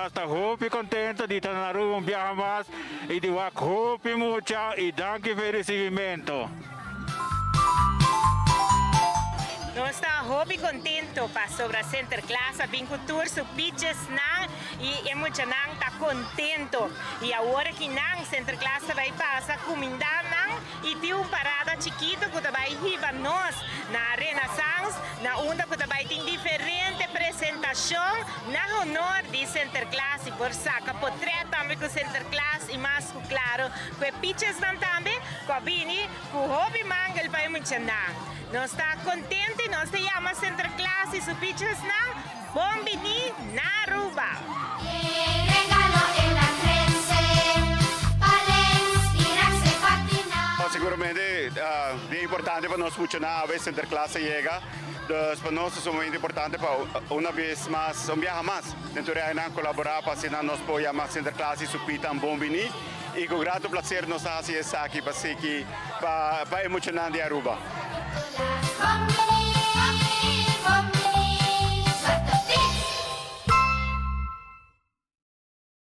Sinterklaas ta hopi contento di ta na Aruba un biaha mas y di wak hopi mucha y danki pa e recibimento. Nos ta hopi contento pasobra Sinterklaas a bin cu tur su pichesnan y e muchanan ta contento. Y awor akinan Sinterklaas ta bay pasa cuminda nan y tin un parada chikito cu ta bay hiba nos na Renaissance na unda cu ta bay tin diferente presentacion na honor di Sinterklaas y por saca potret tambe cu Sinterklaas y mas cu claro cu e pichesnan tambe cu a bini cu hopi mangel pa e muchanan. Nos ta contento y nos ta yama Sinterklaas y su pichesnan bon bini na Aruba. Siguramente bien importante pa nos muchanan awe Sinterklaas a yega. Dus pa nos ta sumamente importante pa una bes mas, un biaha mas den tur e añanan kolaborá pa asina nos por yama Sinterklaas i su pitan bon biní i ku grato plaser nos ta hasi esaki pa siki pa e muchanan di Aruba.